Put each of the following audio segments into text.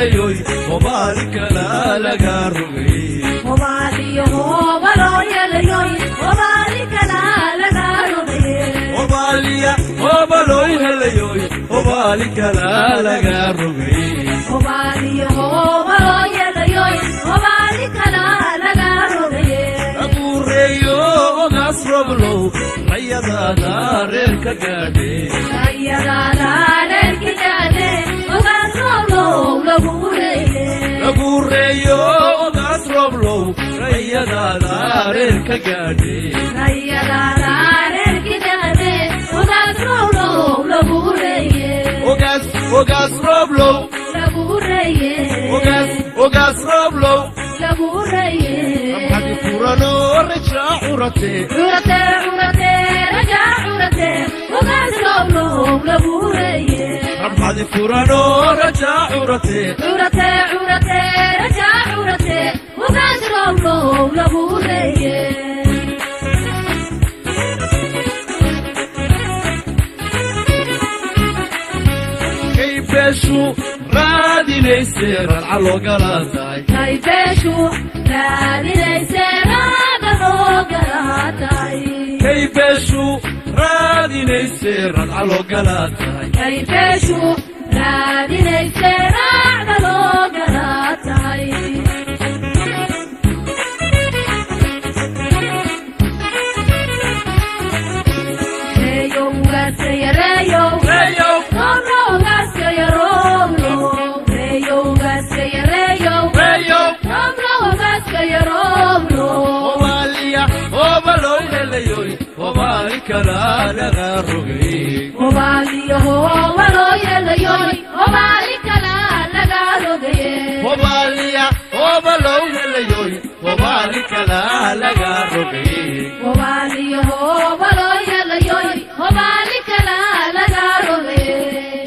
helayoy, hobaali kalaa laga rogay. Hobaaliya hobaloo helayoy, hobaali kalaa laga rogay. Abuureeyo ogaas roblow, rayadaada reerka gaadhe. Abuureeyo ogaas roblow, rayadaada reerka gaadhe. Ogaas, ogaas roblow, ogaas, ogaas roblow, rabxadi furanoo rajaa curate. Rabxadi furanoo rajaa curate. Kay beeshu raadinayse radca loogala tahay. Kay beeshu raadinayse radca loogala tahay. Reeyow, reeyow, hobaaliya hobalow helayoy, hobaali kalaa laga rogay. Hobaaliya hobalow helayoy, hobaali kalaa laga rogay.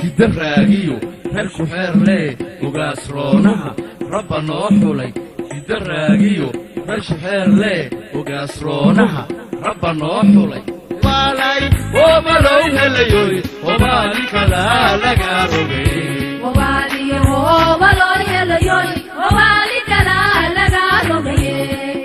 Hidda raagiyo reer ku xeerlee, ugaas roonaha rabba noo xulay. Hidda raagiyo reer ku xeerlee, ugaas roonaha rabba noo xulay. Maalay hobalow helayoy, hobaali kalaa laga rogay.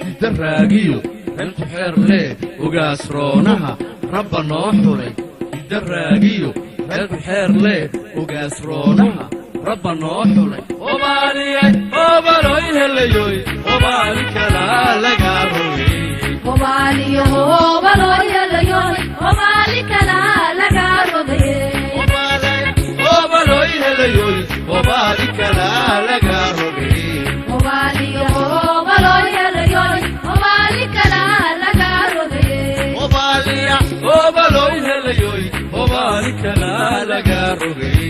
Hidda raagiyo reer ku xeerlee, ugaas roonaha rabba noo xulay. Hidda raagiyo reer ku xeerlee, ugaas roonaha rabba noo xulay. Hobaaliyay hobaloy helayoy, hobaali kalaa laga rogay. Hobaloy helayoy, hobaali kalaa laga rogay. Hobaaliya hobaloy helayoy, hobaali kalaa laga rogay.